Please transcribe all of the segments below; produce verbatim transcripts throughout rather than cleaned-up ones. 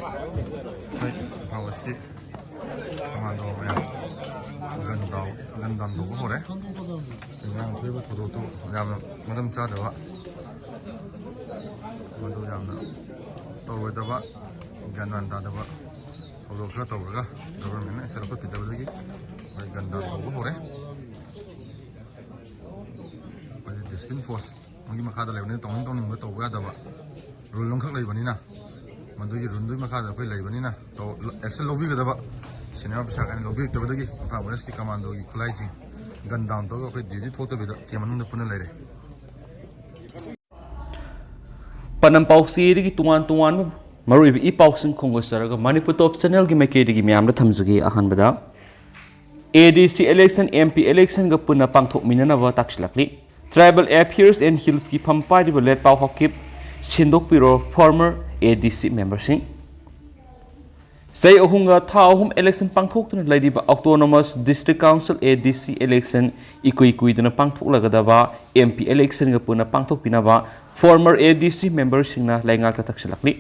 ꯑꯩꯈꯣꯏ ꯏꯝꯐꯥꯜ ꯋꯦꯁꯀꯤ ꯀꯃꯥꯟꯗꯣ ꯃꯌꯥꯝ ꯒꯟ ꯗꯥꯎ, ꯒꯟ ꯗꯥꯎꯟ ꯇꯧꯕ ꯍꯧꯔꯦ꯫ ꯉꯔꯥꯡ ꯊꯣꯛꯏꯕ ꯊꯧꯗꯣꯛꯇꯨ ꯌꯥꯝꯅ ꯃꯔꯝ ꯆꯥꯗꯕ, ꯃꯗꯨ ꯌꯥꯝꯅ ꯇꯧꯔꯣꯏꯗꯕ, ꯒ꯭ꯌꯥꯟ ꯃꯥꯟ ꯇꯥꯗꯕ ꯊꯧꯗꯣꯛ ꯈꯔ ꯇꯧꯔꯒ ꯒꯚꯔꯟꯃꯦꯟꯅ ꯑꯦꯛꯁꯟ ꯂꯧꯈꯠꯄꯤꯗꯕꯗꯒꯤ ꯑꯩꯈꯣꯏ ꯒꯟ ꯗꯥꯎꯟ ꯇꯧꯕ ꯍꯧꯔꯦ꯫ ꯑꯩꯈꯣꯏꯗꯤ ꯗꯤꯁꯤꯄ꯭ꯂꯤꯟ ꯐꯣꯔꯁ ꯑꯃꯒꯤ ꯃꯈꯥꯗ ꯂꯩꯕꯅꯤꯅ ꯇꯧꯅꯤꯡ ꯇꯧꯅꯤꯡꯕ ꯇꯧꯕ ꯌꯥꯗꯕ ꯔꯨꯜ ꯑꯃꯈꯛ ꯂꯩꯕꯅꯤꯅ, ꯃꯗꯨꯒꯤ ꯔꯨꯜꯗꯨꯒꯤ ꯃꯈꯥꯗ ꯑꯩꯈꯣꯏ ꯂꯩꯕꯅꯤꯅ ꯇꯧ-, ꯑꯦꯛꯁꯟ ꯂꯧꯕꯤꯒꯗꯕ ꯁꯦꯅꯤꯌꯔ ꯑꯣꯐꯤꯁꯥꯔ ꯀꯥꯏꯅ ꯂꯧꯕꯤꯔꯛꯇꯕꯗꯒꯤ ꯏꯝꯐꯥꯜ ꯋꯦꯁꯀꯤ ꯀꯃꯥꯟꯗꯣꯒꯤ ꯈꯨꯠꯂꯥꯏꯁꯤꯡ ꯒꯟ ꯗꯥꯎꯟ ꯇꯧꯔꯒ ꯑꯩꯈꯣꯏ ꯗꯤ ꯖꯤ ꯊꯣꯛꯇꯕꯤꯗ ꯀꯦꯝ ꯃꯅꯨꯡꯗ ꯄꯨꯟꯅ ꯂꯩꯔꯦ꯫ ꯄꯥꯎꯆꯦꯗꯒꯤ ꯇꯣꯉꯥꯟ ꯇꯣꯉꯥꯟꯕ ꯃꯔꯨꯑꯣꯏꯕ ꯏ ꯄꯥꯎꯁꯤꯡ ꯈꯣꯝꯒꯠꯆꯔꯒ ꯃꯅꯤꯄꯨꯔ ꯇꯣꯞ ꯆꯦꯅꯦꯜꯒꯤ ꯃꯥꯏꯀꯩꯗꯒꯤ ꯃꯌꯥꯝꯗ ꯊꯝꯖꯒꯦ꯫ ꯑꯍꯥꯟꯕꯗ, ꯑꯦ ꯗꯤ ꯁꯤ election, M P electionꯒ ꯄꯨꯟꯅ ꯄꯥꯡꯊꯣꯛꯃꯤꯟꯅꯅꯕ ꯇꯥꯛꯁꯤꯜꯂꯛꯂꯤ꯫ Tribal Affairs and Hillsꯀꯤ ꯐꯝ ꯄꯥꯏꯔꯤꯕ ꯂꯦꯠꯄꯥꯎ Haokip ꯁꯤꯟꯗꯣꯛꯄꯤꯔꯣ former A D C memberꯁꯤꯡ꯫ ꯆꯍꯤ ꯑꯍꯨꯝꯒ ꯊꯥ ꯑꯍꯨꯝ election ꯄꯥꯡꯊꯣꯛꯇꯨꯅ ꯂꯩꯔꯤꯕ Autonomous District Council, A D C election ꯏꯀꯨꯏ ꯀꯨꯏꯗꯅ ꯄꯥꯡꯊꯣꯛꯂꯒꯗꯕ M P electionꯒ ꯄꯨꯟꯅ ꯄꯥꯡꯊꯣꯛꯄꯤꯅꯕ former A D C memberꯁꯤꯡꯅ ꯂꯩꯉꯥꯛꯇ ꯇꯛꯁꯤꯜꯂꯛꯂꯤ꯫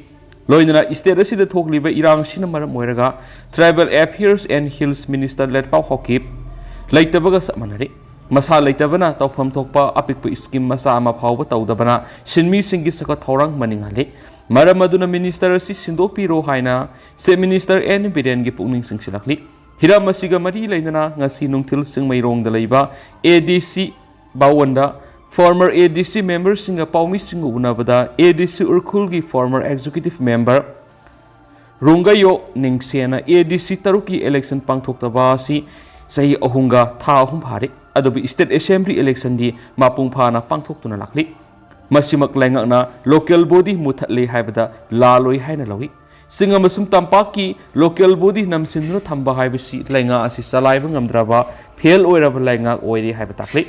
ꯂꯣꯏꯅꯅ state ꯑꯁꯤꯗ ꯊꯣꯛꯂꯤꯕ ꯏꯔꯥꯡꯁꯤꯅ ꯃꯔꯝ ꯑꯣꯏꯔꯒ Tribal Affairs and Hills Minister ꯂꯦꯠꯄꯥꯎ Haokip ꯂꯩꯇꯕꯒ ꯆꯞ ꯃꯥꯟꯅꯔꯦ꯫ ꯃꯁꯥ ꯂꯩꯇꯕꯅ ꯇꯧꯐꯝ ꯊꯣꯛꯄ ꯑꯄꯤꯛꯄ scheme ꯃꯆꯥ ꯑꯃ ꯐꯥꯎꯕ ꯇꯧꯗꯕꯅ ꯁꯤꯟꯃꯤꯁꯤꯡꯒꯤ ꯆꯥꯎꯈꯠ ꯊꯧꯔꯥꯡ ꯃꯅꯤꯡꯍꯜꯂꯤ꯫ ꯃꯔꯝ ꯑꯗꯨꯅ minister ꯑꯁꯤ ꯁꯤꯟꯗꯣꯛꯄꯤꯔꯣ ꯍꯥꯏꯅ Chief Minister N ꯕꯤꯔꯦꯟꯒꯤ ꯄꯨꯛꯅꯤꯡ ꯆꯤꯡꯁꯤꯜꯂꯛꯂꯤ꯫ ꯍꯤꯔꯝ ꯑꯁꯤꯒ ꯃꯔꯤ ꯂꯩꯅꯅ ꯉꯁꯤ ꯅꯨꯡꯊꯤꯜ ꯆꯤꯡꯃꯩꯔꯣꯡꯗ ꯂꯩꯕ A D C ꯚꯋꯟꯗ former A D C memberꯁꯤꯡꯒ ꯄꯥꯎꯃꯤꯁꯤꯡꯒ ꯎꯅꯕꯗ A D C ꯎꯔꯈꯨꯜꯒꯤ former executive member ꯔꯣꯡꯒꯩꯌꯣ ꯅꯤꯡꯁꯦꯅ A D C ꯇꯔꯨꯛꯀꯤ election ꯄꯥꯡꯊꯣꯛꯇꯕ ꯑꯁꯤ ꯆꯍꯤ ꯑꯍꯨꯝꯒ ꯊꯥ ꯑꯍꯨꯝ ꯐꯥꯔꯦ, ꯑꯗꯨꯕꯨ state assembly electionꯗꯤ ꯃꯄꯨꯡ ꯐꯥꯅ ꯄꯥꯡꯊꯣꯛꯇꯨꯅ ꯂꯥꯛꯂꯤ꯫ ꯃꯁꯤꯃꯛ ꯂꯩꯉꯥꯛꯅ local body ꯃꯨꯊꯠꯂꯦ ꯍꯥꯏꯕꯗ ꯂꯥꯜꯂꯣꯏ ꯍꯥꯏꯅ ꯂꯧꯏ꯫ ꯆꯤꯡ ꯑꯃꯁꯨꯡ ꯇꯝꯄꯥꯛꯀꯤ local body ꯅꯝꯁꯤꯟꯗꯨꯅ ꯊꯝꯕ ꯍꯥꯏꯕꯁꯤ ꯂꯩꯉꯥꯛ ꯑꯁꯤ ꯆꯂꯥꯏꯕ ꯉꯝꯗ꯭ꯔꯕ, fail ꯑꯣꯏꯔꯕ ꯂꯩꯉꯥꯛ ꯑꯣꯏꯔꯦ ꯍꯥꯏꯕ ꯇꯥꯛꯂꯤ꯫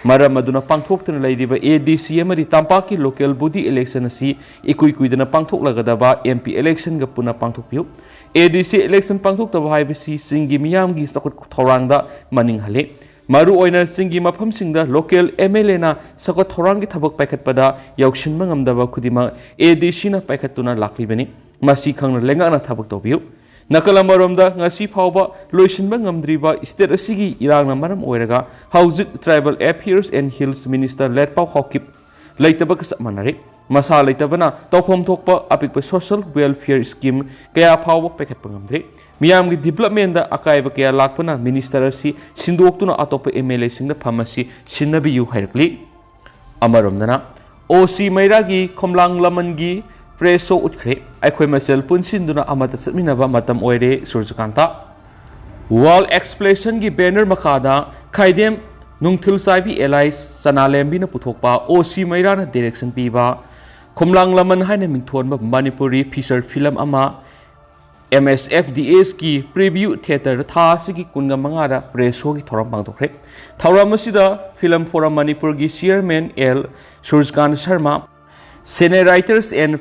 ꯃꯔꯝ ꯑꯗꯨꯅ ꯄꯥꯡꯊꯣꯛꯇꯨꯅ ꯂꯩꯔꯤꯕ A D C ꯑꯃꯗꯤ ꯇꯝꯄꯥꯛꯀꯤ local body election ꯑꯁꯤ ꯏꯀꯨꯏ ꯀꯨꯏꯗꯅ ꯄꯥꯡꯊꯣꯛꯂꯒꯗꯕ M P electionꯒ ꯄꯨꯟꯅ ꯄꯥꯡꯊꯣꯛꯄꯤꯌꯨ꯫ A D C election ꯄꯥꯡꯊꯣꯛꯇꯕ ꯍꯥꯏꯕꯁꯤ ꯆꯤꯡꯒꯤ ꯃꯤꯌꯥꯝꯒꯤ ꯆꯥꯎꯈꯠ ꯊꯧꯔꯥꯡꯗ ꯃꯅꯤꯡ ꯍꯜꯂꯤ꯫ ꯃꯔꯨꯑꯣꯏꯅ ꯆꯤꯡꯒꯤ ꯃꯐꯝꯁꯤꯡꯗ local M L Aꯅ ꯆꯥꯎꯈꯠ ꯊꯧꯔꯥꯡꯒꯤ ꯊꯕꯛ ꯄꯥꯏꯈꯠꯄꯗ ꯌꯥꯎꯁꯤꯟꯕ ꯉꯝꯗꯕ ꯈꯨꯗꯤꯡꯃꯛ A D Cꯅ ꯄꯥꯏꯈꯠꯇꯨꯅ ꯂꯥꯛꯂꯤꯕꯅꯤ꯫ ꯃꯁꯤ ꯈꯪꯅ ꯂꯩꯉꯥꯛꯅ ꯊꯕꯛ ꯇꯧꯕꯤꯌꯨ꯫ ꯅꯥꯀꯜ ꯑꯃꯔꯣꯝꯗ, ꯉꯁꯤ ꯐꯥꯎꯕ ꯂꯣꯏꯁꯤꯟꯕ ꯉꯝꯗ꯭ꯔꯤꯕ state ꯑꯁꯤꯒꯤ ꯏꯔꯥꯡꯅ ꯃꯔꯝ ꯑꯣꯏꯔꯒ ꯍꯧꯖꯤꯛ Tribal Affairs and Hills Minister ꯂꯦꯠꯄꯥꯎ Haokip ꯂꯩꯇꯕꯒ ꯆꯞ ꯃꯥꯟꯅꯔꯦ꯫ ꯃꯁꯥ ꯂꯩꯇꯕꯅ ꯇꯧꯐꯝ ꯊꯣꯛꯄ ꯑꯄꯤꯛꯄ social welfare scheme ꯀꯌꯥ ꯐꯥꯎꯕ ꯄꯥꯏꯈꯠꯄ ꯉꯝꯗ꯭ꯔꯦ꯫ ꯃꯤꯌꯥꯝꯒꯤ developmentꯗ ꯑꯀꯥꯏꯕ ꯀꯌꯥ ꯂꯥꯛꯄꯅ minister ꯑꯁꯤ ꯁꯤꯟꯗꯣꯛꯇꯨꯅ ꯑꯇꯣꯞꯄ MLAꯁꯤꯡꯗ ꯐꯝ ꯑꯁꯤ ꯁꯤꯟꯅꯕꯤꯌꯨ ꯍꯥꯏꯔꯛꯂꯤ꯫ ꯑꯃꯔꯣꯝꯗꯅ, OC ꯃꯩꯔꯥꯒꯤ ꯈꯣꯝꯂꯥꯡ ꯂꯃꯟꯒꯤ press show ꯎꯠꯈ꯭ꯔꯦ꯫ ꯑꯩꯈꯣꯏ ꯃꯁꯦꯜ ꯄꯨꯟꯁꯤꯟꯗꯨꯅ ꯑꯃꯠꯇ ꯆꯠꯃꯤꯟꯅꯕ ꯃꯇꯝ ꯑꯣꯏꯔꯦ, ꯁꯨꯔꯖꯀꯥꯟꯇ꯫ World Explorationꯒꯤ banner ꯃꯈꯥꯗ ꯈꯥꯏꯗꯦꯝ ꯅꯨꯡꯊꯤꯜ ꯆꯥꯏꯕꯤ ꯑꯦꯂꯥꯏꯁ ꯆꯅꯥꯂꯦꯝꯕꯤꯅ ꯄꯨꯊꯣꯛꯄ, OC ꯃꯩꯔꯥꯅ direction ꯄꯤꯕ, ꯈꯣꯝꯂꯥꯡ ꯂꯃꯟ ꯍꯥꯏꯅ ꯃꯤꯡꯊꯣꯟꯕ ꯃꯅꯤꯄꯨꯔꯤ feature film ꯑꯃ MSFDSꯀꯤ preview theatreꯗ ꯊꯥ ꯑꯁꯤꯒꯤ ꯀꯨꯟꯒ ꯃꯉꯥꯗ press showꯒꯤ ꯊꯧꯔꯝ ꯄꯥꯡꯊꯣꯛꯈ꯭ꯔꯦ꯫ ꯊꯧꯔꯝ ꯑꯁꯤꯗ Film Forum ꯃꯅꯤꯄꯨꯔꯒꯤ chairman L Surajkanta Sharma, Senior Writers and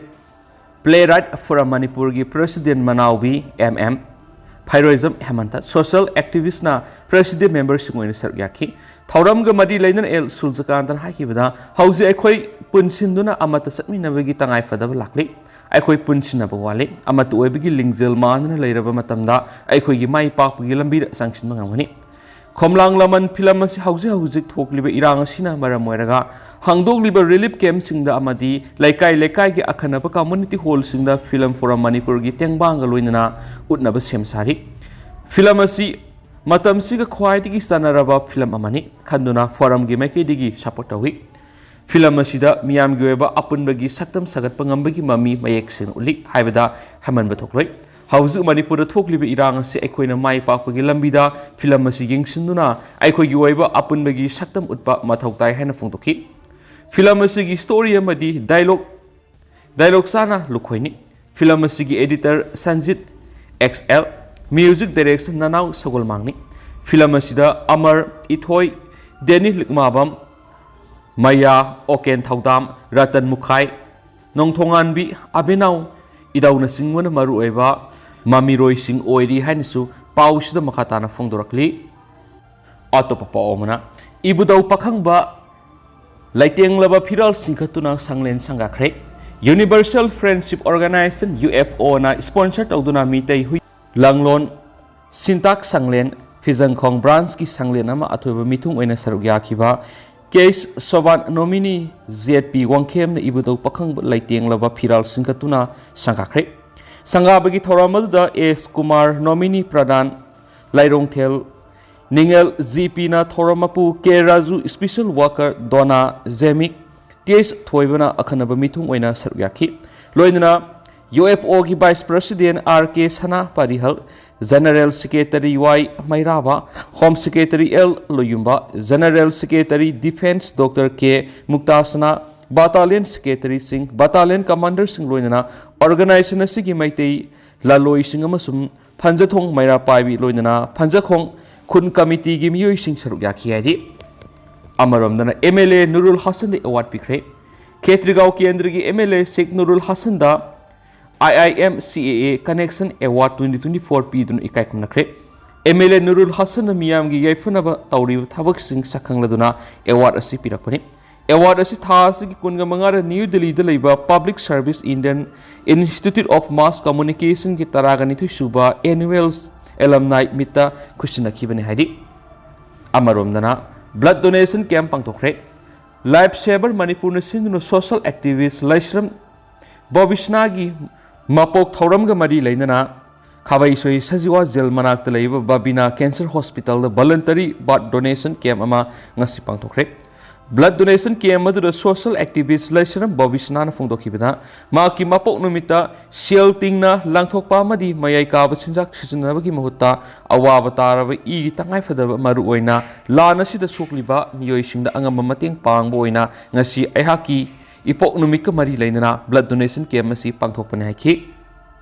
Playwright Forum ꯃꯅꯤꯄꯨꯔꯒꯤ president ꯃꯅꯥꯎꯕꯤ M M ꯐꯩꯔꯣꯏꯖꯝ ꯍꯦꯃꯟꯇ, social activistꯅ president memberꯁꯤꯡ ꯑꯣꯏꯅ ꯁꯔꯨꯛ ꯌꯥꯈꯤ꯫ ꯊꯧꯔꯝꯒ ꯃꯔꯤ ꯂꯩꯅꯅ L ꯁꯨꯔꯖꯀꯥꯟꯇꯅ ꯍꯥꯏꯈꯤꯕꯗ, ꯍꯧꯖꯤꯛ ꯑꯩꯈꯣꯏ ꯄꯨꯟꯁꯤꯟꯗꯨꯅ ꯑꯃꯠꯇ ꯆꯠꯃꯤꯟꯅꯕꯒꯤ ꯇꯉꯥꯏ ꯐꯗꯕ ꯂꯥꯛꯂꯤ꯫ ꯑꯩꯈꯣꯏ ꯄꯨꯟꯁꯤꯟꯅꯕ ꯋꯥꯠꯂꯤ꯫ ꯑꯃꯠꯇ ꯑꯣꯏꯕꯒꯤ ꯂꯤꯡꯖꯦꯜ ꯃꯥꯟꯗꯨꯅ ꯂꯩꯔꯕ ꯃꯇꯝꯗ ꯑꯩꯈꯣꯏꯒꯤ ꯃꯥꯏ ꯄꯥꯛꯄꯒꯤ ꯂꯝꯕꯤꯗ ꯆꯪꯁꯤꯟꯕ ꯉꯝꯒꯅꯤ꯫ ꯈꯣꯝꯂꯥꯡ ꯂꯃꯟ film ꯑꯁꯤ ꯍꯧꯖꯤꯛ ꯍꯧꯖꯤꯛ ꯊꯣꯛꯂꯤꯕ ꯏꯔꯥꯡ ꯑꯁꯤꯅ ꯃꯔꯝ ꯑꯣꯏꯔꯒ ꯍꯥꯡꯗꯣꯛꯂꯤꯕ relief campꯁꯤꯡꯗ ꯑꯃꯗꯤ ꯂꯩꯀꯥꯏ ꯂꯩꯀꯥꯏꯒꯤ ꯑꯈꯟꯅꯕ community hallꯁꯤꯡꯗ Film Forum ꯃꯅꯤꯄꯨꯔꯒꯤ ꯇꯦꯡꯕꯥꯡꯒ ꯂꯣꯏꯅꯅ ꯎꯠꯅꯕ ꯁꯦꯝ ꯁꯥꯔꯤ꯫ Film ꯑꯁꯤ ꯃꯇꯝꯁꯤꯒ ꯈ꯭ꯋꯥꯏꯗꯒꯤ ꯆꯥꯟꯅꯔꯕ film ꯑꯃꯅꯤ ꯈꯟꯗꯨꯅ forumꯒꯤ ꯃꯥꯏꯀꯩꯗꯒꯤ support ꯇꯧꯏ꯫ Film ꯑꯁꯤꯗ ꯃꯤꯌꯥꯝꯒꯤ ꯑꯣꯏꯕ ꯑꯄꯨꯟꯕꯒꯤ ꯁꯛꯇꯝ ꯁꯥꯒꯠꯄ ꯉꯝꯕꯒꯤ ꯃꯃꯤ ꯃꯌꯦꯛ ꯁꯦꯡꯅ ꯎꯠꯂꯤ ꯍꯥꯏꯕꯗ ꯍꯥꯏꯃꯟꯕ ꯊꯣꯛꯂꯣꯏ꯫ ꯍꯧꯖꯤꯛ ꯃꯅꯤꯄꯨꯔꯗ ꯊꯣꯛꯂꯤꯕ ꯏꯔꯥꯡ ꯑꯁꯤ ꯑꯩꯈꯣꯏꯅ ꯃꯥꯏ ꯄꯥꯛꯄꯒꯤ ꯂꯝꯕꯤꯗ film ꯑꯁꯤ ꯌꯦꯡꯁꯤꯟꯗꯨꯅ ꯑꯩꯈꯣꯏꯒꯤ ꯑꯣꯏꯕ ꯑꯄꯨꯟꯕꯒꯤ ꯁꯛꯇꯝ ꯎꯠꯄ ꯃꯊꯧ ꯇꯥꯏ ꯍꯥꯏꯅ ꯐꯣꯡꯗꯣꯛꯈꯤ꯫ Film ꯑꯁꯤꯒꯤ story ꯑꯃꯗꯤ dialogue dialogue ꯆꯥꯅ ꯂꯨꯈꯣꯏꯅꯤ꯫ Film ꯑꯁꯤꯒꯤ editor Sanjit XL, music direction ꯅꯅꯥꯎ ꯁꯒꯣꯜꯃꯥꯡꯅꯤ꯫ Film ꯑꯁꯤꯗ ꯑꯃꯔ, ꯏꯊꯣꯏ, ꯗꯦꯅꯤ ꯂꯤꯛꯃꯥꯕꯝ, ꯃꯌꯥ, ꯑꯣꯀꯦꯟ ꯊꯧꯗꯥꯝ, ꯔꯇꯟ ꯃꯨꯈꯥꯏ, ꯅꯣꯡꯊꯣꯉꯥꯟꯕꯤ, ꯑꯕꯦꯅꯥꯎ ꯏꯗꯥꯎꯅꯆꯤꯡꯕꯅ ꯃꯔꯨꯑꯣꯏꯕ ꯃꯃꯤꯔꯣꯏꯁꯤꯡ ꯑꯣꯏꯔꯤ ꯍꯥꯏꯅꯁꯨ ꯄꯥꯎꯁꯤꯗ ꯃꯈꯥ ꯇꯥꯅ ꯐꯣꯡꯗꯣꯔꯛꯂꯤ꯫ ꯑꯇꯣꯞꯄ ꯄꯥꯎ ꯑꯃꯅ, ꯏꯕꯨꯙꯧ ꯄꯥꯈꯪꯕ ꯂꯩꯇꯦꯡꯂꯕ ꯐꯤꯔꯥꯜ ꯆꯤꯡꯈꯠꯇꯨꯅ ꯁꯪꯂꯦꯟ ꯁꯪꯒꯥꯈ꯭ꯔꯦ꯫ Universal Friendship Organization, UFOꯅ sponsor ꯇꯧꯗꯨꯅ ꯃꯤꯇꯩ ꯍꯨꯏ ꯂꯥꯡꯂꯣꯟ ꯁꯤꯟꯇꯥꯛ ꯁꯪꯂꯦꯟ ꯐꯤꯖꯪꯈꯣꯡ branchꯀꯤ ꯁꯪꯂꯦꯟ ꯑꯃ ꯑꯊꯣꯏꯕ ꯃꯤꯊꯨꯡ ꯑꯣꯏꯅ ꯁꯔꯨꯛ ꯌꯥꯈꯤꯕ ꯀꯦ ꯑꯦꯁ ꯁꯣꯕꯥꯟ nominee ꯖꯦꯠ ꯄꯤ ꯋꯥꯡꯈꯦꯝꯅ ꯏꯕꯨꯙꯧ ꯄꯥꯈꯪꯕ ꯂꯩꯇꯦꯡꯂꯕ ꯐꯤꯔꯥꯜ ꯁꯤꯡꯒꯠꯇꯨꯅ ꯁꯪꯒꯥꯈ꯭ꯔꯦ꯫ ꯁꯪꯒꯥꯕꯒꯤ ꯊꯧꯔꯝ ꯑꯗꯨꯗ ꯑꯦꯁ ꯀꯨꯃꯥꯔ nominee ꯄ꯭ꯔꯗꯥꯟ ꯂꯥꯏꯔꯣꯡꯊꯦꯜ ꯅꯤꯡꯉꯦꯜ ꯖꯤ ꯄꯤꯅ ꯊꯧꯔꯝ ꯃꯄꯨ K Raju special worker Dona Jemik T S ꯊꯣꯏꯕꯅ ꯑꯈꯟꯅꯕ ꯃꯤꯊꯨꯡ ꯑꯣꯏꯅ ꯁꯔꯨꯛ ꯌꯥꯈꯤ꯫ ꯂꯣꯏꯅꯅ UFOꯒꯤ vice president R K Sana Parihal, general secretary Y Meiraba, home secretary L Loyumba, general secretary defence doctor K Muktasana, battalion secretaryꯁꯤꯡ, battalion commanderꯁꯤꯡ ꯂꯣꯏꯅꯅ organization ꯑꯁꯤꯒꯤ ꯃꯩꯇꯩ ꯂꯥꯂꯣꯏꯁꯤꯡ ꯑꯃꯁꯨꯡ ꯐꯟꯖꯊꯣꯡ ꯃꯩꯔꯥ ꯄꯥꯏꯕꯤ ꯂꯣꯏꯅꯅ ꯐꯟꯖꯈꯣꯡ ꯈꯨꯟ committeeꯒꯤ ꯃꯤꯑꯣꯏꯁꯤꯡ ꯁꯔꯨꯛ ꯌꯥꯈꯤ ꯍꯥꯏꯔꯤ꯫ ꯑꯃꯔꯣꯝꯗꯅ MLA ꯅꯨꯔꯨꯜ ꯍꯁꯟꯗ award ꯄꯤꯈ꯭ꯔꯦ꯫ ꯈꯦꯇ꯭ꯔꯤꯒꯥꯎ ꯀꯦꯟꯗ꯭ꯔꯒꯤ MLA ꯁꯦꯈ ꯅꯨꯔꯨꯜ ꯍꯁꯟꯗ IIM CAA connection award twenty twenty four ꯄꯤꯗꯨꯅ ꯏꯀꯥꯏ ꯈꯨꯝꯅꯈ꯭ꯔꯦ꯫ MLA ꯅꯨꯔꯨꯜ ꯍꯁꯟꯅ ꯃꯤꯌꯥꯝꯒꯤ ꯌꯥꯏꯐꯅꯕ ꯇꯧꯔꯤꯕ ꯊꯕꯛꯁꯤꯡ ꯁꯛꯈꯪꯂꯗꯨꯅ award ꯑꯁꯤ ꯄꯤꯔꯛꯄꯅꯤ꯫ Award ꯑꯁꯤ ꯊꯥ ꯑꯁꯤꯒꯤ ꯀꯨꯟꯒ ꯃꯉꯥꯗ ꯅ꯭ꯌꯨ ꯗꯤꯜꯂꯤꯗ ꯂꯩꯕ Public Service Indian Institute of Mass Communicationꯒꯤ ꯇꯔꯥꯒ ꯅꯤꯊꯣꯏ ꯁꯨꯕ annual alumni meetꯇ ꯈꯨꯠꯁꯤꯟꯅꯈꯤꯕꯅꯤ ꯍꯥꯏꯔꯤ꯫ ꯑꯃꯔꯣꯝꯗꯅ blood donation camp ꯄꯥꯡꯊꯣꯛꯈ꯭ꯔꯦ꯫ Life Saver ꯃꯅꯤꯄꯨꯔꯅ ꯁꯤꯟꯗꯨꯅ social activist ꯂꯥꯏꯁ꯭ꯔꯝ ꯕꯣꯕꯤꯁꯅꯥꯒꯤ ꯃꯄꯣꯛ ꯊꯧꯔꯝꯒ ꯃꯔꯤ ꯂꯩꯅꯅ ꯈꯥꯕꯩꯁꯣꯏ ꯁꯖꯤꯋꯥ ꯖꯦꯜ ꯃꯅꯥꯛꯇ ꯂꯩꯕ ꯕꯕꯤꯅꯥ cancer hospitalꯗ voluntary blood donation camp ꯑꯃ ꯉꯁꯤ ꯄꯥꯡꯊꯣꯛꯈ꯭ꯔꯦ꯫ Blood donation camp ꯑꯗꯨꯗ social activist ꯂꯥꯏꯁ꯭ꯔꯝ ꯕꯣꯕꯤꯁꯅꯥꯅ ꯐꯣꯡꯗꯣꯛꯈꯤꯕꯗ, ꯃꯍꯥꯛꯀꯤ ꯃꯄꯣꯛ ꯅꯨꯃꯤꯠꯇ ꯁꯦꯜ ꯇꯤꯡꯅ ꯂꯥꯡꯊꯣꯛꯄ ꯑꯃꯗꯤ ꯃꯌꯥꯏ ꯀꯥꯕ ꯆꯤꯟꯖꯥꯛ ꯁꯤꯖꯤꯟꯅꯕꯒꯤ ꯃꯍꯨꯠꯇ ꯑꯋꯥꯕ ꯇꯥꯔꯕ ꯏꯒꯤ ꯇꯉꯥꯏꯐꯗꯕ, ꯃꯔꯨꯑꯣꯏꯅ ꯂꯥꯟ ꯑꯁꯤꯗ ꯁꯣꯛꯂꯤꯕ ꯃꯤꯑꯣꯏꯁꯤꯡꯗ ꯑꯉꯝꯕ ꯃꯇꯦꯡ ꯄꯥꯡꯕ ꯑꯣꯏꯅ ꯉꯁꯤ ꯑꯩꯍꯥꯛꯀꯤ ꯏꯄꯣꯛ ꯅꯨꯃꯤꯠꯀ ꯃꯔꯤ ꯂꯩꯅꯅ blood donation camp ꯑꯁꯤ ꯄꯥꯡꯊꯣꯛꯄꯅꯤ ꯍꯥꯏꯈꯤ꯫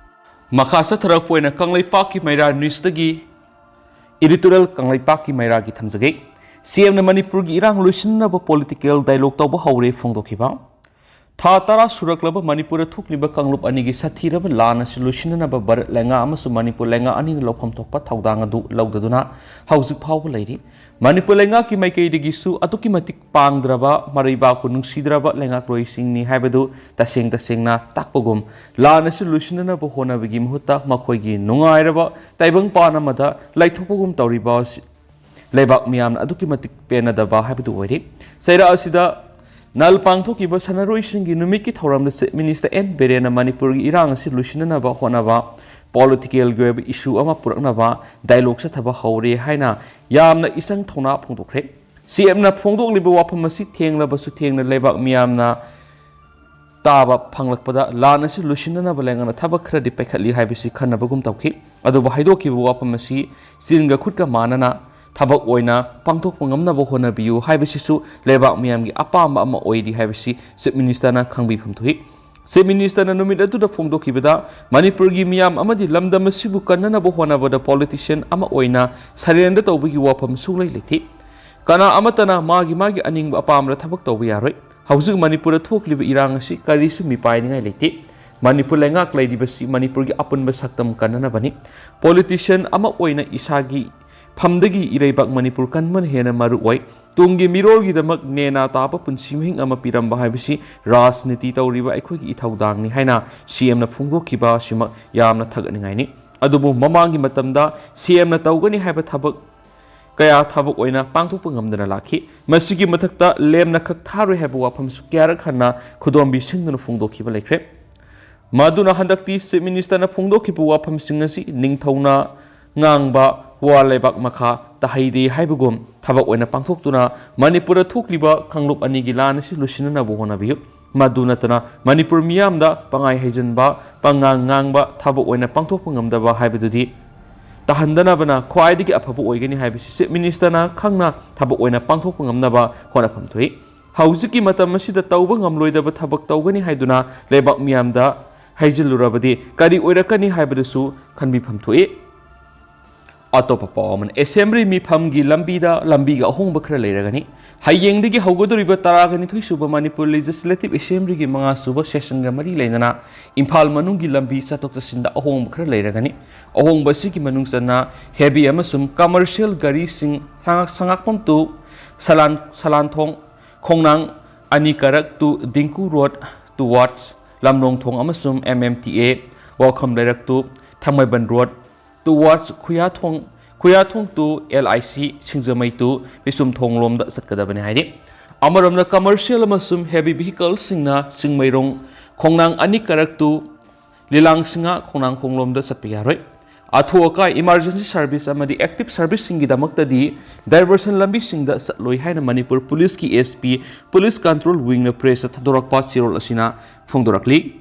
ꯃꯈꯥ ꯆꯠꯊꯔꯛꯄ ꯑꯣꯏꯅ ꯀꯪꯂꯩꯄꯥꯛꯀꯤ ꯃꯩꯔꯥ newsꯇꯒꯤ editorial ꯀꯪꯂꯩꯄꯥꯛꯀꯤ ꯃꯩꯔꯥꯒꯤ ꯊꯝꯖꯒꯦ꯫ CMꯅ ꯃꯅꯤꯄꯨꯔꯒꯤ ꯏꯔꯥꯡ ꯂꯣꯏꯁꯤꯟꯅꯕ political dialogue ꯇꯧꯕ ꯍꯧꯔꯦ ꯐꯣꯡꯗꯣꯛꯈꯤꯕ꯫ ꯊꯥ ꯇꯔꯥ ꯁꯨꯔꯛꯂꯕ ꯃꯅꯤꯄꯨꯔꯗ ꯊꯣꯛꯂꯤꯕ ꯀꯥꯡꯂꯨꯞ ꯑꯅꯤꯒꯤ ꯁꯥꯊꯤꯔꯕ ꯂꯥꯟ ꯑꯁꯤ ꯂꯣꯏꯁꯤꯟꯅꯅꯕ ꯚꯥꯔꯠ ꯂꯩꯉꯥꯛ ꯑꯃꯁꯨꯡ ꯃꯅꯤꯄꯨꯔ ꯂꯩꯉꯥꯛ ꯑꯅꯤꯅ ꯂꯧꯐꯝ ꯊꯣꯛꯄ ꯊꯧꯗꯥꯡ ꯑꯗꯨ ꯂꯧꯗꯗꯨꯅ ꯍꯧꯖꯤꯛ ꯐꯥꯎꯕ ꯂꯩꯔꯤ꯫ ꯃꯅꯤꯄꯨꯔ ꯂꯩꯉꯥꯛꯀꯤ ꯃꯥꯏꯀꯩꯗꯒꯤꯁꯨ ꯑꯗꯨꯛꯀꯤ ꯃꯇꯤꯛ ꯄꯥꯡꯗ꯭ꯔꯕ, ꯃꯔꯩꯕꯥꯛꯄꯨ ꯅꯨꯡꯁꯤꯗ꯭ꯔꯕ ꯂꯩꯉꯥꯛꯂꯣꯏꯁꯤꯡꯅꯤ ꯍꯥꯏꯕꯗꯨ ꯇꯁꯦꯡ ꯇꯁꯦꯡꯅ ꯇꯥꯛꯄꯒꯨꯝ, ꯂꯥꯟ ꯑꯁꯤ ꯂꯣꯏꯁꯤꯟꯅꯅꯕ ꯍꯣꯠꯅꯕꯒꯤ ꯃꯍꯨꯠꯇ ꯃꯈꯣꯏꯒꯤ ꯅꯨꯡꯉꯥꯏꯔꯕ ꯇꯥꯏꯕꯪꯄꯥꯟ ꯑꯃꯗ ꯂꯩꯊꯣꯛꯄꯒꯨꯝ ꯇꯧꯔꯤꯕ ꯑꯁꯤ ꯂꯩꯕꯥꯛ ꯃꯤꯌꯥꯝꯅ ꯑꯗꯨꯛꯀꯤ ꯃꯇꯤꯛ ꯄꯦꯟꯅꯗꯕ ꯍꯥꯏꯕꯗꯨ ꯑꯣꯏꯔꯤ꯫ ꯆꯩꯔꯥꯛ ꯑꯁꯤꯗ ꯅꯜ ꯄꯥꯡꯊꯣꯛꯈꯤꯕ ꯁꯥꯟꯅꯔꯣꯏꯁꯤꯡꯒꯤ ꯅꯨꯃꯤꯠꯀꯤ ꯊꯧꯔꯝꯗ Chief Minister ꯑꯦꯟ ꯕꯤꯔꯦꯟꯅ ꯃꯅꯤꯄꯨꯔꯒꯤ ꯏꯔꯥꯡ ꯑꯁꯤ ꯂꯣꯏꯁꯤꯟꯅꯅꯕ ꯍꯣꯠꯅꯕ, political ꯒꯤ ꯑꯣꯏꯕ issue ꯑꯃ ꯄꯨꯔꯛꯅꯕ dialogue ꯆꯠꯊꯕ ꯍꯧꯔꯦ ꯍꯥꯏꯅ ꯌꯥꯝꯅ ꯏꯆꯪ ꯊꯧꯅꯥ ꯐꯣꯡꯗꯣꯛꯈ꯭ꯔꯦ꯫ ꯁꯤ ꯑꯦꯝꯅ ꯐꯣꯡꯗꯣꯛꯂꯤꯕ ꯋꯥꯐꯝ ꯑꯁꯤ ꯊꯦꯡꯂꯕꯁꯨ ꯊꯦꯡꯅ ꯂꯩꯕꯥꯛ ꯃꯤꯌꯥꯝꯅ ꯇꯥꯕ ꯐꯪꯂꯛꯄꯗ ꯂꯥꯟ ꯑꯁꯤ ꯂꯣꯏꯁꯤꯟꯅꯅꯕ ꯂꯩꯉꯥꯛꯅ ꯊꯕꯛ ꯈꯔꯗꯤ ꯄꯥꯏꯈꯠꯂꯤ ꯍꯥꯏꯕꯁꯤ ꯈꯟꯅꯕꯒꯨꯝ ꯇꯧꯈꯤ꯫ ꯑꯗꯨꯕꯨ ꯍꯥꯏꯗꯣꯛꯈꯤꯕ ꯋꯥꯐꯝ ꯑꯁꯤ ꯆꯤꯟꯒ ꯈꯨꯠꯀ ꯃꯥꯟꯅꯅ ꯊꯕꯛ ꯑꯣꯏꯅ ꯄꯥꯡꯊꯣꯛꯄ ꯉꯝꯅꯕ ꯍꯣꯠꯅꯕꯤꯌꯨ ꯍꯥꯏꯕꯁꯤꯁꯨ ꯂꯩꯕꯥꯛ ꯃꯤꯌꯥꯝꯒꯤ ꯑꯄꯥꯝꯕ ꯑꯃ ꯑꯣꯏꯔꯤ ꯍꯥꯏꯕꯁꯤ Chief Minister ꯅ ꯈꯪꯕꯤꯐꯝ ꯊꯣꯛꯏ꯫ Chief Minister ꯅ ꯅꯨꯃꯤꯠ ꯑꯗꯨꯗ ꯐꯣꯡꯗꯣꯛꯈꯤꯕꯗ, ꯃꯅꯤꯄꯨꯔꯒꯤ ꯃꯤꯌꯥꯝ ꯑꯃꯗꯤ ꯂꯝꯗꯝ ꯑꯁꯤꯕꯨ ꯀꯟꯅꯅꯕ ꯍꯣꯠꯅꯕꯗ politician ꯑꯃ ꯑꯣꯏꯅ surrender ꯇꯧꯕꯒꯤ ꯋꯥꯐꯝ ꯁꯨꯡꯂꯩ ꯂꯩꯇꯦ꯫ ꯀꯅꯥ ꯑꯃꯠꯇꯅ ꯃꯥꯒꯤ ꯃꯥꯒꯤ ꯑꯅꯤꯡꯕ ꯑꯄꯥꯝꯕꯗ ꯊꯕꯛ ꯇꯧꯕ ꯌꯥꯔꯣꯏ꯫ ꯍꯧꯖꯤꯛ ꯃꯅꯤꯄꯨꯔꯗ ꯊꯣꯛꯂꯤꯕ ꯏꯔꯥꯡ ꯑꯁꯤ ꯀꯔꯤꯁꯨ ꯃꯤꯄꯥꯏꯅꯤꯡꯉꯥꯏ ꯂꯩꯇꯦ꯫ ꯃꯅꯤꯄꯨꯔ ꯂꯩꯉꯥꯛ ꯂꯩꯔꯤꯕꯁꯤ ꯃꯅꯤꯄꯨꯔꯒꯤ ꯑꯄꯨꯟꯕ ꯁꯛꯇꯝ ꯀꯟꯅꯅꯕꯅꯤ꯫ Politician ꯑꯃ ꯑꯣꯏꯅ ꯏꯁꯥꯒꯤ ꯐꯝꯗꯒꯤ ꯏꯔꯩꯕꯥꯛ ꯃꯅꯤꯄꯨꯔ ꯀꯟꯕꯅ ꯍꯦꯟꯅ ꯃꯔꯨ ꯑꯣꯏ꯫ ꯇꯨꯡꯒꯤ ꯃꯤꯔꯣꯜꯒꯤꯗꯃꯛ ꯅꯦꯅꯥ ꯇꯥꯕ ꯄꯨꯟꯁꯤ ꯃꯍꯤꯡ ꯑꯃ ꯄꯤꯔꯝꯕ ꯍꯥꯏꯕꯁꯤ ꯔꯥꯖꯅꯤꯇꯤ ꯇꯧꯔꯤꯕ ꯑꯩꯈꯣꯏꯒꯤ ꯏꯊꯧꯗꯥꯡꯅꯤ ꯍꯥꯏꯅ ꯁꯤ ꯑꯦꯝꯅ ꯐꯣꯡꯗꯣꯛꯈꯤꯕ ꯑꯁꯤꯃꯛ ꯌꯥꯝꯅ ꯊꯥꯒꯠꯅꯤꯡꯉꯥꯏꯅꯤ꯫ ꯑꯗꯨꯕꯨ ꯃꯃꯥꯡꯒꯤ ꯃꯇꯝꯗ ꯁꯤ ꯑꯦꯝꯅ ꯇꯧꯒꯅꯤ ꯍꯥꯏꯕ ꯊꯕꯛ ꯀꯌꯥ ꯊꯕꯛ ꯑꯣꯏꯅ ꯄꯥꯡꯊꯣꯛꯄ ꯉꯝꯗꯅ ꯂꯥꯛꯈꯤ꯫ ꯃꯁꯤꯒꯤ ꯃꯊꯛꯇ ꯂꯦꯝꯅ ꯈꯛ ꯊꯥꯔꯣꯏ ꯍꯥꯏꯕ ꯋꯥꯐꯝꯁꯨ ꯀꯌꯥꯔꯛ ꯍꯟꯅ ꯈꯨꯗꯣꯝꯕꯤ ꯁꯤꯡꯗꯨꯅ ꯐꯣꯡꯗꯣꯛꯈꯤꯕ ꯂꯩꯈ꯭ꯔꯦ꯫ ꯃꯗꯨꯅ ꯍꯟꯗꯛꯇꯤ Chief Minister ꯅ ꯐꯣꯡꯗꯣꯛꯈꯤꯕ ꯋꯥꯐꯝꯁꯤꯡ ꯑꯁꯤ ꯅꯤꯡꯊꯧꯅ ꯉꯥꯡꯕ ꯋꯥ ꯂꯩꯕꯥꯛ ꯃꯈꯥ ꯇꯥꯍꯩꯗꯦ ꯍꯥꯏꯕꯒꯨꯝ ꯊꯕꯛ ꯑꯣꯏꯅ ꯄꯥꯡꯊꯣꯛꯇꯨꯅ ꯃꯅꯤꯄꯨꯔꯗ ꯊꯣꯛꯂꯤꯕ ꯀꯥꯡꯂꯨꯞ ꯑꯅꯤꯒꯤ ꯂꯥꯟ ꯑꯁꯤ ꯂꯣꯏꯁꯤꯟꯅꯅꯕ ꯍꯣꯠꯅꯕꯤꯌꯨ꯫ ꯃꯗꯨ ꯅꯠꯇꯅ ꯃꯅꯤꯄꯨꯔ ꯃꯤꯌꯥꯝꯗ ꯄꯉꯥꯏ ꯍꯩꯖꯤꯟꯕ, ꯄꯉꯥꯡ ꯉꯥꯡꯕ, ꯊꯕꯛ ꯑꯣꯏꯅ ꯄꯥꯡꯊꯣꯛꯄ ꯉꯝꯗꯕ ꯍꯥꯏꯕꯗꯨꯗꯤ ꯇꯥꯍꯟꯗꯅꯕꯅ ꯈ꯭ꯋꯥꯏꯗꯒꯤ ꯑꯐꯕ ꯑꯣꯏꯒꯅꯤ ꯍꯥꯏꯕꯁꯤ Chief Minister ꯅ ꯈꯪꯅ ꯊꯕꯛ ꯑꯣꯏꯅ ꯄꯥꯡꯊꯣꯛꯄ ꯉꯝꯅꯕ ꯍꯣꯠꯅꯐꯝ ꯊꯣꯛꯏ꯫ ꯍꯧꯖꯤꯛꯀꯤ ꯃꯇꯝ ꯑꯁꯤꯗ ꯇꯧꯕ ꯉꯝꯂꯣꯏꯗꯕ ꯊꯕꯛ ꯇꯧꯒꯅꯤ ꯍꯥꯏꯗꯨꯅ ꯂꯩꯕꯥꯛ ꯃꯤꯌꯥꯝꯗ ꯍꯩꯖꯤꯜꯂꯨꯔꯕꯗꯤ ꯀꯔꯤ ꯑꯣꯏꯔꯛꯀꯅꯤ ꯍꯥꯏꯕꯗꯨꯁꯨ ꯈꯟꯕꯤꯐꯝ ꯊꯣꯛꯏ꯫ ꯑꯇꯣꯞꯄ ꯄꯥꯎ ꯑꯃꯅ, Assembly ꯃꯤꯐꯝꯒꯤ ꯂꯝꯕꯤꯗ ꯂꯝꯕꯤꯒꯤ ꯑꯍꯣꯡꯕ ꯈꯔ ꯂꯩꯔꯒꯅꯤ꯫ ꯍꯌꯦꯡꯗꯒꯤ ꯍꯧꯒꯗꯧꯔꯤꯕ ꯇꯔꯥꯒ ꯅꯤꯊꯣꯏ ꯁꯨꯕ ꯃꯅꯤꯄꯨꯔ Legislative Assemblyꯒꯤ ꯃꯉꯥ ꯁꯨꯕ sessionꯒ ꯃꯔꯤ ꯂꯩꯅꯅ ꯏꯝꯐꯥꯜ ꯃꯅꯨꯡꯒꯤ ꯂꯝꯕꯤ ꯆꯠꯊꯣꯛ ꯆꯠꯁꯤꯟꯗ ꯑꯍꯣꯡꯕ ꯈꯔ ꯂꯩꯔꯒꯅꯤ꯫ ꯑꯍꯣꯡꯕ ꯑꯁꯤꯒꯤ ꯃꯅꯨꯡ ꯆꯟꯅ heavy ꯑꯃꯁꯨꯡ commercial ꯒꯥꯔꯤꯁꯤꯡ ꯁꯉꯥꯛ-, ꯁꯉꯥꯛꯐꯝ to ꯁꯂꯥꯟ-, ꯁꯂꯥꯟꯊꯣꯡ, ꯈꯣꯡꯅꯥꯡ ꯑꯅꯤ ꯀꯥꯔꯛ to ꯗꯤꯡꯀꯨ road towards ꯂꯝꯂꯣꯡ ꯊꯣꯡ ꯑꯃꯁꯨꯡ M M T A ꯋꯥꯎꯈꯝ ꯂꯩꯔꯛ to Thangmeiband road towards Khuyathong, Khuyathong to L I C Singjamei to ꯄꯤꯁꯨꯝꯊꯣꯡ ꯂꯣꯝꯗ ꯆꯠꯀꯗꯕꯅꯤ ꯍꯥꯏꯔꯤ꯫ ꯑꯃꯔꯣꯝꯗ commercial ꯑꯃꯁꯨꯡ heavy vehicleꯁꯤꯡꯅ ꯆꯤꯡꯃꯩꯔꯣꯡ ꯈꯣꯡꯅꯥꯡ ꯑꯅꯤ ꯀꯥꯔꯛ to ꯂꯤꯂꯥꯡ ꯁꯤꯡꯍ ꯈꯣꯡꯅꯥꯡꯈꯣꯡ ꯂꯣꯝꯗ ꯆꯠꯄ ꯌꯥꯔꯣꯏ꯫ ꯑꯊꯨ ꯑꯀꯥꯏ emergency service ꯑꯃꯗꯤ active serviceꯁꯤꯡꯒꯤꯗꯃꯛꯇꯗꯤ diversion ꯂꯝꯕꯤꯁꯤꯡꯗ ꯆꯠꯂꯣꯏ ꯍꯥꯏꯅ ꯃꯅꯤꯄꯨꯔ ꯄꯨꯂꯤꯁꯀꯤ S P Police Control Wingꯅ pressꯇ ꯊꯥꯗꯣꯔꯛꯄ ꯆꯦꯔꯣꯜ ꯑꯁꯤꯅ ꯐꯣꯡꯗꯣꯔꯛꯂꯤ꯫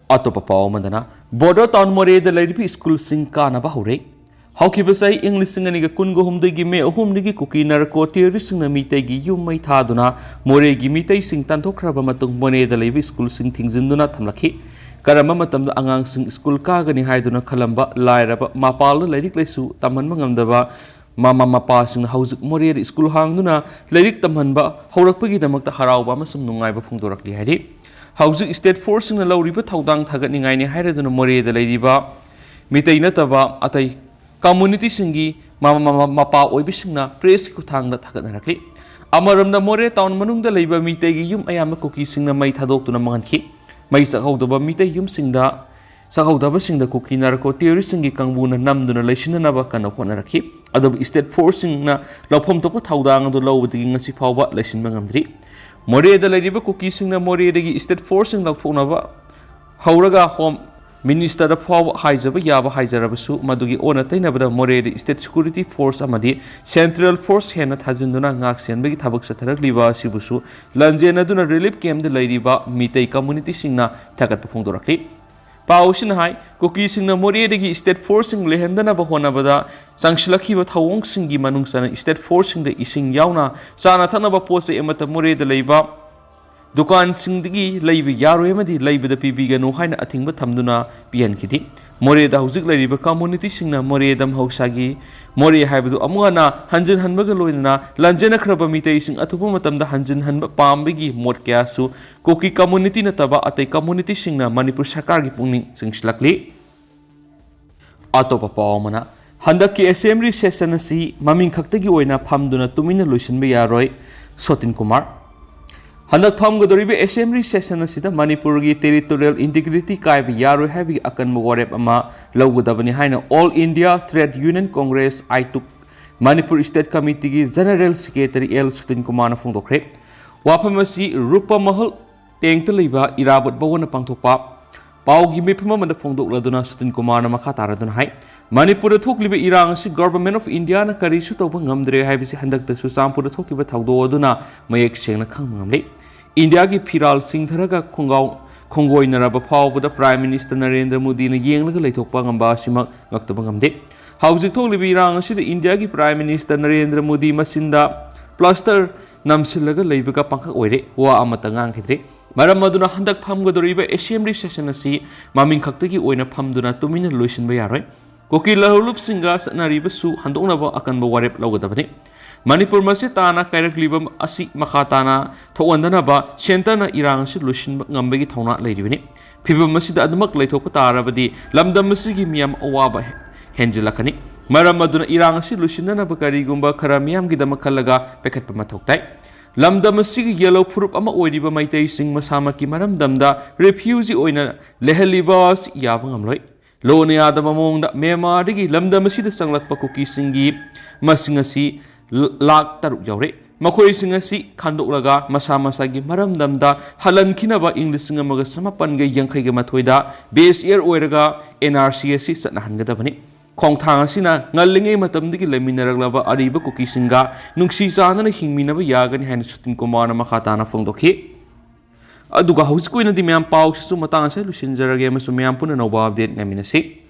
ꯑꯇꯣꯞꯄ ꯄꯥꯎ ꯑꯃꯗꯅ, Border Town ꯃꯣꯔꯦꯗ ꯂꯩꯔꯤꯕ ꯁ꯭ꯀꯨꯜꯁꯤꯡ ꯀꯥꯅꯕ ꯍꯧꯔꯦ꯫ ꯍꯧꯈꯤꯕ ꯆꯍꯤ ꯏꯪ ꯂꯤꯁꯤꯡ ꯑꯅꯤꯒ ꯀꯨꯟꯒ ꯍꯨꯝꯗꯣꯏꯒꯤ ꯃꯦ ꯑꯍꯨꯝꯗꯒꯤ ꯀꯨꯀꯤ ꯅꯥꯔꯀꯣ ꯇꯦꯔꯣꯔꯤꯁꯁꯤꯡꯅ ꯃꯤꯇꯩꯒꯤ ꯌꯨꯝ ꯃꯩ ꯊꯥꯗꯨꯅ ꯃꯣꯔꯦꯒꯤ ꯃꯤꯇꯩꯁꯤꯡ ꯇꯥꯟꯊꯣꯛꯈ꯭ꯔꯕ ꯃꯇꯨꯡ ꯃꯣꯔꯦꯗ ꯂꯩꯕ ꯁ꯭ꯀꯨꯜꯁꯤꯡ ꯊꯤꯡꯖꯤꯟꯗꯨꯅ ꯊꯝꯂꯛꯈꯤ꯫ ꯀꯔꯝꯕ ꯃꯇꯝꯗ ꯑꯉꯥꯡꯁꯤꯡ ꯁ꯭ꯀꯨꯜ ꯀꯥꯒꯅꯤ ꯍꯥꯏꯗꯨꯅ ꯈꯜꯂꯝꯕ ꯂꯥꯏꯔꯕ, ꯃꯄꯥꯜꯗ ꯂꯥꯏꯔꯤꯛ ꯂꯥꯏꯁꯨ ꯇꯝꯍꯟꯕ ꯉꯝꯗꯕ ꯃꯃꯥ ꯃꯄꯥꯁꯤꯡꯅ ꯍꯧꯖꯤꯛ ꯃꯣꯔꯦꯗ ꯁ꯭ꯀꯨꯜ ꯍꯥꯡꯗꯨꯅ ꯂꯥꯏꯔꯤꯛ ꯇꯝꯍꯟꯕ ꯍꯧꯔꯛꯄꯒꯤꯗꯃꯛꯇ ꯍꯔꯥꯎꯕ ꯑꯃꯁꯨꯡ ꯅꯨꯡꯉꯥꯏꯕ ꯐꯣꯡꯗꯣꯔꯛꯂꯤ ꯍꯥꯏꯔꯤ꯫ ꯍꯧꯖꯤꯛ state forceꯁꯤꯡꯅ ꯂꯧꯔꯤꯕ ꯊꯧꯗꯥꯡ ꯊꯥꯒꯠꯅꯤꯡꯉꯥꯏꯅꯤ ꯍꯥꯏꯔꯗꯨꯅ ꯃꯣꯔꯦꯗ ꯂꯩꯔꯤꯕ ꯃꯤꯇꯩ ꯅꯠꯇꯕ ꯑꯇꯩ communityꯁꯤꯡꯒꯤ ꯃꯃꯥ ꯃꯄꯥ ꯑꯣꯏꯕꯁꯤꯡꯅ pressꯀꯤ ꯈꯨꯠꯊꯥꯡꯗ ꯊꯥꯒꯠꯅꯔꯛꯂꯤ꯫ ꯑꯃꯔꯣꯝꯗ ꯃꯣꯔꯦ town ꯃꯅꯨꯡꯗ ꯂꯩꯕ ꯃꯤꯇꯩꯒꯤ ꯌꯨꯝ ꯑꯌꯥꯝꯕ ꯀꯨꯀꯤꯁꯤꯡꯅ ꯃꯩ ꯊꯥꯗꯣꯛꯇꯨꯅ ꯃꯥꯡꯍꯟꯈꯤ꯫ ꯃꯩ ꯆꯥꯛꯍꯧꯗꯕ ꯃꯤꯇꯩ ꯌꯨꯝꯁꯤꯡꯗ ꯆꯥꯛꯍꯧꯗꯕꯁꯤꯡꯗ ꯀꯨꯀꯤ ꯅꯥꯔꯀꯣ ꯇꯦꯔꯣꯔꯤꯁꯁꯤꯡꯒꯤ ꯀꯥꯡꯕꯨꯅ ꯅꯝꯗꯨꯅ ꯂꯩꯁꯤꯟꯅꯅꯕ ꯀꯟꯅ ꯍꯣꯠꯅꯔꯛꯈꯤ꯫ ꯑꯗꯨꯕꯨ state forceꯁꯤꯡꯅ ꯂꯧꯐꯝ ꯊꯣꯛꯄ ꯊꯧꯗꯥꯡ ꯑꯗꯨ ꯂꯧꯕꯗꯒꯤ ꯉꯁꯤ ꯐꯥꯎꯕ ꯂꯩꯁꯤꯟꯕ ꯉꯝꯗ꯭ꯔꯤ꯫ ꯃꯣꯔꯦꯗ ꯂꯩꯔꯤꯕ ꯀꯨꯀꯤꯁꯤꯡꯅ ꯃꯣꯔꯦꯗꯒꯤ state forceꯁꯤꯡ ꯂꯧꯊꯣꯛꯅꯕ ꯍꯧꯔꯒ Home Ministerꯗ ꯐꯥꯎꯕ ꯍꯥꯏꯖꯕ ꯌꯥꯕ ꯍꯥꯏꯖꯔꯕꯁꯨ, ꯃꯗꯨꯒꯤ ꯑꯣꯟꯅ ꯇꯩꯅꯕꯗ ꯃꯣꯔꯦꯗ state security force ꯑꯃꯗꯤ central force ꯍꯦꯟꯅ ꯊꯥꯖꯤꯟꯗꯨꯅ ꯉꯥꯛ ꯁꯦꯟꯕꯒꯤ ꯊꯕꯛ ꯆꯠꯊꯔꯛꯂꯤꯕ ꯑꯁꯤꯕꯨꯁꯨ ꯂꯥꯟꯖꯦꯟꯅꯗꯨꯅ relief campꯇ ꯂꯩꯔꯤꯕ ꯃꯤꯇꯩ communityꯁꯤꯡꯅ ꯊꯥꯒꯠꯄ ꯐꯣꯡꯗꯣꯔꯛꯂꯤ꯫ ꯄꯥꯎ ꯑꯁꯤꯅ ꯍꯥꯏ, ꯀꯨꯀꯤꯁꯤꯡꯅ ꯃꯣꯔꯦꯗꯒꯤ state forceꯁꯤꯡ ꯂꯩꯍꯟꯗꯅꯕ ꯍꯣꯠꯅꯕꯗ ꯆꯪꯁꯤꯜꯂꯛꯈꯤꯕ ꯊꯧꯑꯣꯡꯁꯤꯡꯒꯤ ꯃꯅꯨꯡ ꯆꯟꯅ state forceꯁꯤꯡꯗ ꯏꯁꯤꯡ ꯌꯥꯎꯅ ꯆꯥꯅ ꯊꯛꯅꯕ ꯄꯣꯠ ꯆꯩ ꯑꯃꯠꯇ ꯃꯣꯔꯦꯗ ꯂꯩꯕ ꯗꯨꯀꯥꯟꯁꯤꯡꯗꯒꯤ ꯂꯩꯕ ꯌꯥꯔꯣꯏ ꯑꯃꯗꯤ ꯂꯩꯕꯗ ꯄꯤꯕꯤꯒꯅꯨ ꯍꯥꯏꯅ ꯑꯊꯤꯡꯕ ꯊꯝꯗꯨꯅ ꯄꯤꯍꯟꯈꯤꯗꯦ꯫ ꯃꯣꯔꯦꯗ ꯍꯧꯖꯤꯛ ꯂꯩꯔꯤꯕ ꯀꯝꯃꯨꯅꯤꯇꯤꯁꯤꯡꯅ ꯃꯣꯔꯦꯗ ꯃꯍꯧꯁꯥꯒꯤ ꯃꯣꯔꯦ ꯍꯥꯏꯕꯗꯨ ꯑꯃꯨꯛ ꯍꯟꯅ ꯍꯟꯖꯤꯟꯍꯟꯕꯒ ꯂꯣꯏꯅꯅ ꯂꯥꯟꯖꯦꯟꯅꯈ꯭ꯔꯕ ꯃꯤꯇꯩꯁꯤꯡ ꯑꯊꯨꯕ ꯃꯇꯝꯗ ꯍꯟꯖꯤꯟꯍꯟꯕ ꯄꯥꯝꯕꯒꯤ ꯃꯣꯠ ꯀꯌꯥꯁꯨ ꯀꯨꯀꯤ ꯀꯝꯃꯨꯅꯤꯇꯤ ꯅꯠꯇꯕ ꯑꯇꯩ ꯀꯝꯃꯨꯅꯤꯇꯤꯁꯤꯡꯅ ꯃꯅꯤꯄꯨꯔ ꯁꯔꯀꯥꯔꯒꯤ ꯄꯨꯛꯅꯤꯡ ꯆꯤꯡꯁꯤꯜꯂꯛꯂꯤ꯫ ꯑꯇꯣꯞꯄ ꯄꯥꯎ ꯑꯃꯅ, ꯍꯟꯗꯛꯀꯤ ꯑꯦꯁꯦꯝꯕ꯭ꯂꯤ ꯁꯦꯁꯟ ꯑꯁꯤ ꯃꯃꯤꯡ ꯈꯛꯇꯒꯤ ꯑꯣꯏꯅ ꯐꯝꯗꯨꯅ ꯇꯨꯃꯤꯟꯅ ꯂꯣꯏꯁꯤꯟꯕ ꯌꯥꯔꯣꯏ, ꯁꯣꯇꯤꯟ ꯀꯨꯃꯥꯔ꯫ ꯍꯟꯗꯛ ꯐꯝꯒꯗꯧꯔꯤꯕ ꯑꯦꯁꯦꯝꯕ꯭ꯂꯤ ꯁꯦꯁꯟ ꯑꯁꯤꯗ ꯃꯅꯤꯄꯨꯔꯒꯤ ꯇꯦꯔꯤꯇꯣꯔꯤꯌꯦꯜ ꯏꯟꯇꯤꯒ꯭ꯔꯤꯇꯤ ꯀꯥꯏꯕ ꯌꯥꯔꯣꯏ ꯍꯥꯏꯕꯒꯤ ꯑꯀꯟꯕ ꯋꯥꯔꯦꯞ ꯑꯃ ꯂꯧꯒꯗꯕꯅꯤ ꯍꯥꯏꯅ all India trade union congress, AITUC, Manipur state ꯀꯃꯤꯇꯤꯒꯤ ꯖꯦꯅꯔꯦꯜ ꯁꯦꯀ꯭ꯔꯦꯇꯔꯤ ꯑꯦꯜ ꯁꯨꯇꯤꯟ ꯀꯨꯃꯥꯔꯅ ꯐꯣꯡꯗꯣꯛꯈ꯭ꯔꯦ꯫ ꯋꯥꯐꯝ ꯑꯁꯤ ꯔꯨꯄ ꯃꯍꯜ ꯇꯦꯡꯇ ꯂꯩꯕ ꯏꯔꯥꯕꯣꯠ ꯚꯋꯟꯅ ꯄꯥꯡꯊꯣꯛꯄ ꯄꯥꯎꯒꯤ ꯃꯤꯐꯝ ꯑꯃꯗ ꯐꯣꯡꯗꯣꯛꯂꯗꯨꯅ ꯁꯨꯇꯤꯟ ꯀꯨꯃꯥꯔꯅ ꯃꯈꯥ ꯇꯥꯔꯗꯨꯅ ꯍꯥꯏ, ꯃꯅꯤꯄꯨꯔꯗ ꯊꯣꯛꯂꯤꯕ ꯏꯔꯥꯡ ꯑꯁꯤ ꯒꯚꯔꯟꯃꯦꯟꯠ ꯑꯣꯐ ꯏꯟꯗꯤꯌꯥꯅ ꯀꯔꯤꯁꯨ ꯇꯧꯕ ꯉꯝꯗ꯭ꯔꯦ ꯍꯥꯏꯕꯁꯤ ꯍꯟꯗꯛꯇ ꯆꯨꯔꯆꯥꯟꯄꯨꯔꯗ ꯊꯣꯛꯈꯤꯕ ꯊꯧꯗꯣꯛ ꯑꯗꯨꯅ ꯃꯌꯦꯛ ꯁꯦꯡꯅ ꯈꯪꯕ ꯉꯝꯂꯦ꯫ ꯏꯟꯗꯤꯌꯥꯒꯤ ꯐꯤꯔꯥꯜ ꯁꯤꯡꯊꯔꯒ ꯈꯣꯡꯒꯥꯎ ꯈꯣꯡꯒꯣꯏꯅꯔꯕ ꯐꯥꯎꯕꯗ ꯄ꯭ꯔꯥꯏꯝ ꯃꯤꯅꯤꯁꯇꯔ ꯅꯔꯦꯟꯗ꯭ꯔ ꯃꯣꯗꯤꯅ ꯌꯦꯡꯂꯒ ꯂꯩꯊꯣꯛꯄ ꯉꯝꯕ ꯑꯁꯤꯃꯛ ꯉꯛꯇꯕ ꯉꯝꯗꯦ꯫ ꯍꯧꯖꯤꯛ ꯊꯣꯛꯂꯤꯕ ꯏꯔꯥꯡ ꯑꯁꯤꯗ ꯏꯟꯗꯤꯌꯥꯒꯤ ꯄ꯭ꯔꯥꯏꯝ ꯃꯤꯅꯤꯁꯇꯔ ꯅꯔꯦꯟꯗ꯭ꯔ ꯃꯣꯗꯤ ꯃꯆꯤꯟꯗ ꯄ꯭ꯂꯥꯁꯇꯔ ꯅꯝꯁꯤꯜꯂꯒ ꯂꯩꯕꯒ ꯄꯥꯡꯈꯛ ꯑꯣꯏꯔꯦ, ꯋꯥ ꯑꯃꯠꯇ ꯉꯥꯡꯈꯤꯗ꯭ꯔꯦ꯫ ꯃꯔꯝ ꯑꯗꯨꯅ ꯍꯟꯗꯛ ꯐꯝꯒꯗꯧꯔꯤꯕ ꯑꯦꯁꯦꯝꯕ꯭ꯂꯤ ꯁꯦꯁꯟ ꯑꯁꯤ ꯃꯃꯤꯡ ꯈꯛꯇꯒꯤ ꯑꯣꯏꯅ ꯐꯝꯗꯨꯅ ꯇꯨꯃꯤꯟꯅ ꯂꯣꯏꯁꯤꯟꯕ ꯌꯥꯔꯣꯏ꯫ ꯀꯨꯀꯤ ꯂꯧꯍꯧꯂꯨꯞꯁꯤꯡꯒ ꯆꯠꯅꯔꯤꯕꯁꯨ ꯍꯟꯗꯣꯛꯅꯕ ꯑꯀꯟꯕ ꯋꯥꯔꯦꯞ ꯂꯧꯒꯗꯕꯅꯤ꯫ ꯃꯅꯤꯄꯨꯔ ꯃꯆꯦꯠ ꯇꯥꯅ ꯀꯥꯏꯔꯛꯂꯤꯕ ꯑꯁꯤ ꯃꯈꯥ ꯇꯥꯅ ꯊꯣꯛꯍꯟꯗꯅꯕ ꯁꯦꯟꯇꯔꯅ ꯏꯔꯥꯡ ꯑꯁꯤ ꯂꯣꯏꯁꯤꯟꯕ ꯉꯝꯕꯒꯤ ꯊꯧꯅꯥ ꯂꯩꯔꯤꯕꯅꯤ꯫ ꯐꯤꯚꯝ ꯑꯁꯤꯗ ꯑꯗꯨꯃꯛ ꯂꯩꯊꯣꯛꯄ ꯇꯥꯔꯕꯗꯤ ꯂꯝꯗꯝ ꯑꯁꯤꯒꯤ ꯃꯤꯌꯥꯝ ꯑꯋꯥꯕ ꯍꯦꯟꯖꯤꯜꯂꯛꯀꯅꯤ꯫ ꯃꯔꯝ ꯑꯗꯨꯅ ꯏꯔꯥꯡ ꯑꯁꯤ ꯂꯣꯏꯁꯤꯟꯅꯅꯕ ꯀꯔꯤꯒꯨꯝꯕ ꯈꯔ ꯃꯤꯌꯥꯝꯒꯤꯗꯃꯛ ꯈꯜꯂꯒ ꯄꯥꯏꯈꯠꯄ ꯃꯊꯧ ꯇꯥꯏ꯫ ꯂꯝꯗꯝ ꯑꯁꯤꯒꯤ ꯌꯦꯜꯂꯧ ꯐꯨꯔꯨꯞ ꯑꯃ ꯑꯣꯏꯔꯤꯕ ꯃꯩꯇꯩꯁꯤꯡ ꯃꯁꯥꯃꯛꯀꯤ ꯃꯔꯝꯗꯝꯗ ꯔꯤꯐ꯭ꯌꯨꯖꯤ ꯑꯣꯏꯅ ꯂꯩꯍꯜꯂꯤꯕ ꯑꯁꯤ ꯌꯥꯕ ꯉꯝꯂꯣꯏ꯫ ꯂꯣꯟꯅ ꯌꯥꯗꯕ ꯃꯑꯣꯡꯗ ꯃ꯭ꯌꯥꯟꯃꯥꯔꯗꯒꯤ ꯂꯝꯗꯝ ꯑꯁꯤꯗ ꯆꯪꯂꯛꯄ ꯀꯨꯀꯤꯁꯤꯡꯒꯤ ꯃꯁꯤꯡ ꯑꯁꯤ ꯂ-, ꯂꯥꯈ ꯇꯔꯨꯛ ꯌꯧꯔꯦ꯫ ꯃꯈꯣꯏꯁꯤꯡ ꯑꯁꯤ ꯈꯟꯗꯣꯛꯂꯒ ꯃꯁꯥ ꯃꯁꯥꯒꯤ ꯃꯔꯝꯗꯝꯗ ꯍꯜꯍꯟꯈꯤꯅꯕ ꯏꯪ ꯂꯤꯁꯤꯡ ꯑꯃꯒ ꯆꯃꯥꯄꯟꯒ ꯌꯥꯡꯈꯩꯒ ꯃꯥꯊꯣꯏꯗ ꯕꯦꯁ ꯏꯌꯔ ꯑꯣꯏꯔꯒ ꯑꯦꯟ ꯑꯥꯔ ꯁꯤ ꯑꯁꯤ ꯆꯠꯅꯍꯟꯒꯗꯕꯅꯤ꯫ ꯈꯣꯡꯊꯥꯡ ꯑꯁꯤꯅ ꯉꯜꯂꯤꯉꯩ ꯃꯇꯝꯗꯒꯤ ꯂꯩꯃꯤꯟꯅꯔꯛꯂꯕ ꯑꯔꯤꯕ ꯀꯨꯀꯤꯁꯤꯡꯒ ꯅꯨꯡꯁꯤ ꯆꯥꯟꯅꯅ ꯍꯤꯡꯃꯤꯟꯅꯕ ꯌꯥꯒꯅꯤ ꯍꯥꯏꯅ ꯁꯨꯇꯤꯟ ꯀꯨꯃꯥꯔꯅ ꯃꯈꯥ ꯇꯥꯅ ꯐꯣꯡꯗꯣꯛꯈꯤ꯫ ꯑꯗꯨꯒ ꯍꯧꯖꯤꯛꯀꯤ ꯑꯣꯏꯅꯗꯤ ꯃꯌꯥꯝ ꯄꯥꯎꯁꯤꯁꯨ ꯃꯇꯥꯡ ꯑꯁꯤꯗ ꯂꯣꯏꯁꯤꯟꯖꯔꯒꯦ ꯑꯃꯁꯨꯡ ꯃꯌꯥꯝ ꯄꯨꯟꯅ ꯑꯅꯧꯕ ꯑꯞꯗꯦꯠ ꯉꯥꯏꯃꯤꯟꯅꯁꯤ꯫